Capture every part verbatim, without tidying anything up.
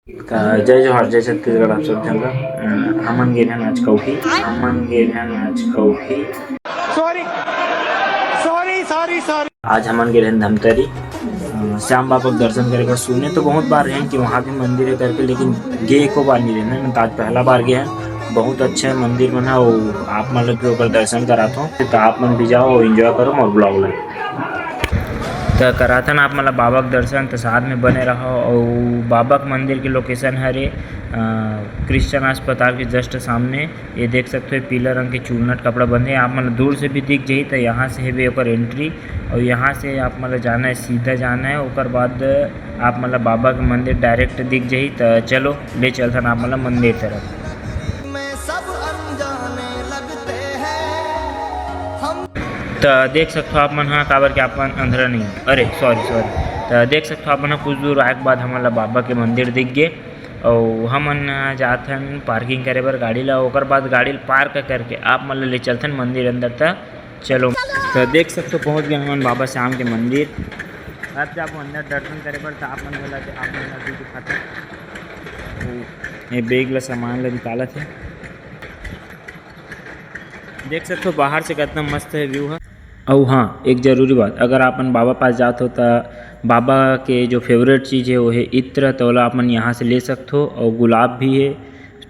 त जय जोहार, जय छत्तीसगढ़, आप सब झन ला। अ, हमन गे हन आज कौही, हमन गे हन आज कौही। Sorry, sorry, sorry, sorry। आज हमन गे हन धमतरी, अ, श्याम बाबा के दर्शन करे बर। सुने तो बहुत बार रहेन कि वहाँ भी मंदिर है करके, लेकिन गे एको बार नहीं रहेन। मैं तो आज पहला बार गे हन। बहुत अच्छा है मंदिर मन ह, अउ आप मन ला भी ओकर दर्शन कराथों। तो आप मन भी जाओ, enjoy करो मोर vlog ला। त कराथन आप मन ला बाबा के दर्शन, त साथ में बने रहो। अउ बाबा के मंदिर के location हरे, अ, क्रिश्चियन अस्पताल के just सामने। ये देख सकते हो, पीला रंग के चुन्नट कपड़ा बंधे, आप मन ला दूर से भी दिख जाही। त यहाँ से हवे ओकर entry, अउ यहाँ से आप मन ला जाना है, सीधा जाना है। ओकर बाद आप मन ला बाबा के मंदिर direct दिख जाही। त चलो, ले चलथन आप मन ला मंदिर तरफ। त देख सकथो आप मन ह, काबर के आप मन अंधरा नहीं हो। अरे sorry, sorry। त देख सकथो आप मन ह, कुछ दूर आए के बाद हमन ला बाबा के मंदिर दिख गे, अउ हमन ह जात हन parking करे बर गाड़ी ला। ओकर बाद गाड़ी ला park करके आप मन ला ले चलथन मंदिर अंदर। त चलो, त देख सकथो पहुँच गे हमन बाबा श्याम के मंदिर। अब जाबो अंदर दर्शन करे बर, त आप मन ला, आप मन ला भी दिखाथन। ये bag ला, सामान ला निकालत हे। देख सकथो बाहर से कितना मस्त है view ह। अउ हाँ, एक जरूरी बात, अगर आपन बाबा पास जात हो त बाबा के जो favourite चीज़ है वो है इत्र, त ओला आपन यहाँ से ले सकथो। अउ गुलाब भी है,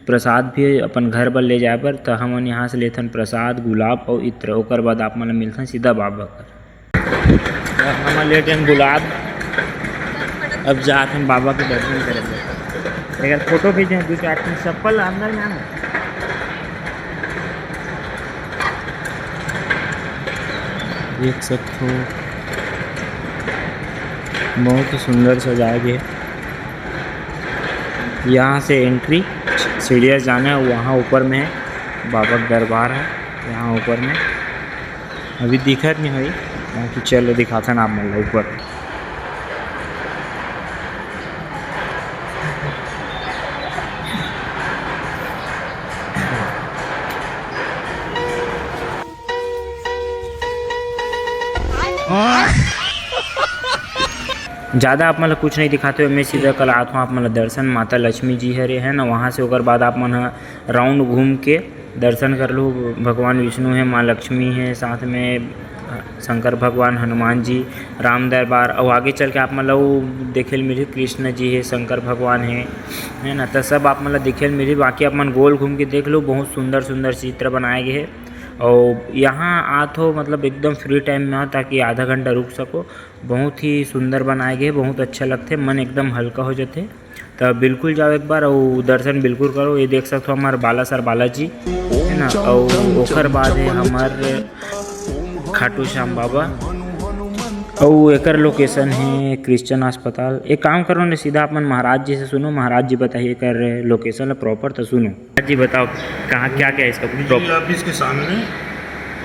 प्रसाद भी है अपन घर बर ले जाए बर। त हमन यहाँ से लेथन प्रसाद, गुलाब अउ इत्र, ओकर बाद आप मन ला मिलथन सीधा बाबा कर। हमन लेत हन गुलाब, अब जात हन बाबा के दर्शन करे बर। एक फोटो खींचे, दू चार ठन चप्पल अंदर में आना। देख सकथो, बहुत ही सुंदर सजाए गे। यहाँ से entry, सीढ़िया जाना है, वहाँ ऊपर में है बाबा का दरबार है, यहाँ ऊपर में। अभी दिखत नहीं होही, बाकी चलो दिखाथन आप मन ला ऊपर। ज्यादा आप मन ला कुछ नहीं दिखाते हुए मैं सीधा कल आत हूँ आप मन ला दर्शन। माता लक्ष्मी जी हरे है ना, वहाँ से ओकर बाद आप मन ह round घूम के दर्शन कर लो। भगवान विष्णु है, माँ लक्ष्मी है, साथ में शंकर भगवान, हनुमान जी, राम दरबार, अउ आगे चल के आप मन ला वो देखे ल मिलही, कृष्ण जी है, शंकर भगवान है, है ना। त सब आप मन ला देखे ल मिलही। बाकी आप मन गोल घूम के देख लो, बहुत सुंदर सुंदर चित्र बनाए गए है। अउ यहाँ आत हो, मतलब एकदम free time में आओ, ताकि आधा घंटा रुक सको। बहुत ही सुंदर बनाए गए, बहुत अच्छा लगथे, मन एकदम हल्का हो जाथे। त बिल्कुल जाओ एक बार अउ दर्शन बिल्कुल करो। ये देख सकथो हमार बालासर बालाजी है ना, अउ ओकर बाद है हमार खाटू श्याम बाबा, अउ एकर location है क्रिश्चियन अस्पताल। एक काम करो ने, सीधा अपन महाराज जी से सुनो, महाराज जी बताइए एकर location ल proper, तो सुनो। महाराज जी बताओ, कहाँ, क्या क्या है इसका बिजली proper? ऑफिस के सामने,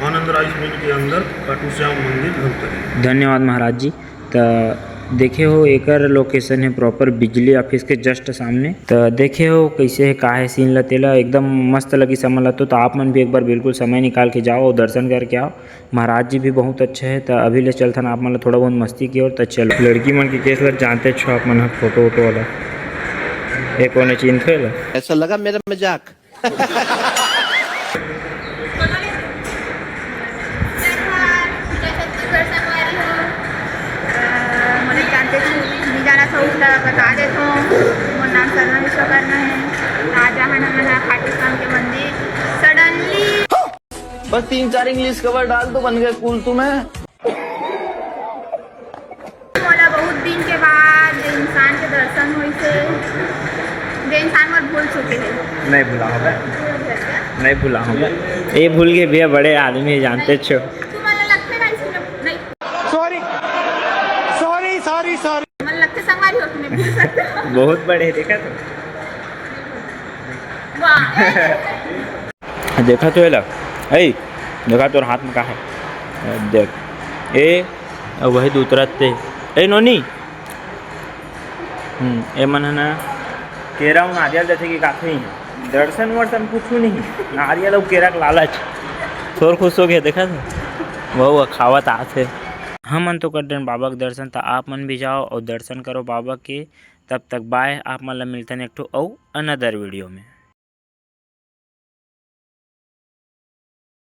आनंद राइस मिल के अंदर, खाटू श्याम मंदिर, धमतरी। धन्यवाद महाराज जी। त देखे हो, एकर location है proper बिजली ऑफिस के just सामने। त देखे हो कैसे है, का है scene ला, तेला एकदम मस्त लगी समझ ला। तो, तो आप मन भी एक बार बिल्कुल समय निकाल के जाओ और दर्शन करके आओ। महाराज जी भी बहुत अच्छा है। त अभी ले चलथन आप मन ला थोड़ा बहुत मस्ती की ओर। त चलो, लड़की मन के case ला जानते छो आप मन ह, फोटो वोटो वाला। एक कोने चिन्हत हो एला? ऐसा लगा मेरा मजाक। मोला जानते छो, नहीं जानत हो त बता देथो। मोर नाम सरना विश्वकर्मा है। आज आहन हमन ह खाटू श्याम के मंदिर। Suddenly बस तीन चार इंग्लिश का वर्ड डाल दो, बन गए कूल तुम्हें। मोला बहुत दिन के बाद इंसान के दर्शन होइस हे, जे इंसान मोर भूल चुके हे। नहीं भुला होगा। भूल गए क्या? नहीं भुला होगा। ये भूल के भैया बड़े आदमी जानते छो। तू मोला लगथे ना इसलिए नहीं। Sorry, sorry, sorry, sorry। मोला लगथे संगवारी हो, तुम्हें भूल सकते हो। बहुत बड़े देखा तो। वाह। देखा तो एला, ए, देखा तोर हाथ में का है, देख, ए, अउ वही दूसरा ते, ए नोनी, हम्म, ए मन है ना, केरा अउ नारियल देथे कि काथे ही, दर्शन वर्शन कुछ नहीं, नारियल अउ केरा के लालच, तोर खुश हो गया, देखा था, वहू खावत आथे। हमन तो कर देन बाबा के दर्शन, त आप मन भी जाओ अउ दर्शन करो बाबा के। तब तक bye, आप मन ला मिलथन एक ठो अउ another video में।